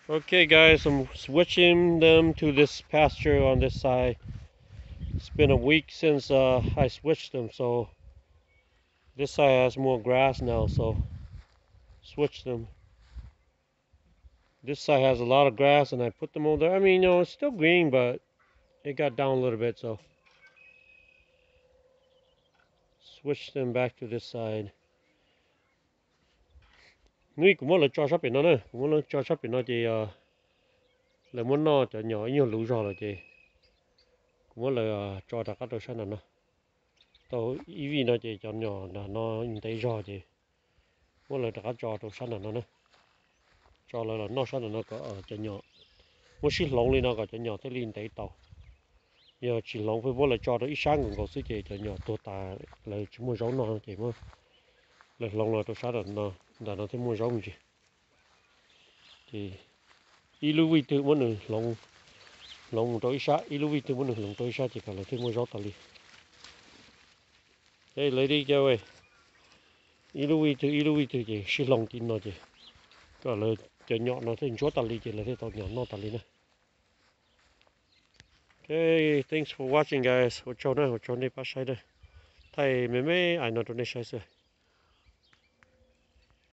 Okay, guys, I'm switching them to this pasture on this side. It's been a week since uh, I switched them, so this side has more grass now, so switch them. This side has a lot of grass, and I put them over there. I mean, you know, it's still green, but it got down a little bit, so switch them back to this side. Nub kuv muab lawv tso sab pem no na, kuv muab lawv tso sab pem no ces lawv muab noj cov nyom ib nyuag luv zog lawm ces kuv muab lawv tso rov qab rau sab nram no. Tau ib vij no ces cov nyom nram no ntev zog ces muab lawv rov qab tso rau sab nram no na. Tso lawv los noj sab nram no kom cov nyom, muab sib hloov li no kom cov nyom thiaj li ntev tau. Yog tsis hloov, pheej muab lawv tso rau ib sab nkaus nkaus xwb ces cov nyom tuag tas, lawv tsis muaj zaub noj ces muab lawv hloov los rau sab nram no, nram no thiaj muaj zaub me ntsis. Ces ib lub vij twg muab nws hloov, hloov mus rau ib sab, ib lub vij twg muab nws hloov rau ib sab ces kom lawv thiaj muaj zaub tas li. Ces lawv li cas, ib lub vij twg ib lub vij twg ces sib hloov tim no ces kom lawv cov nyom no thiaj ntsuab tas li ces lawv thiaj tau nyom noj tas li na. Okay, thanks for watching, guys. Ua tsaug na, ua tsaug nej pab saib na. Thaij me me ais no rau nej saib xwb.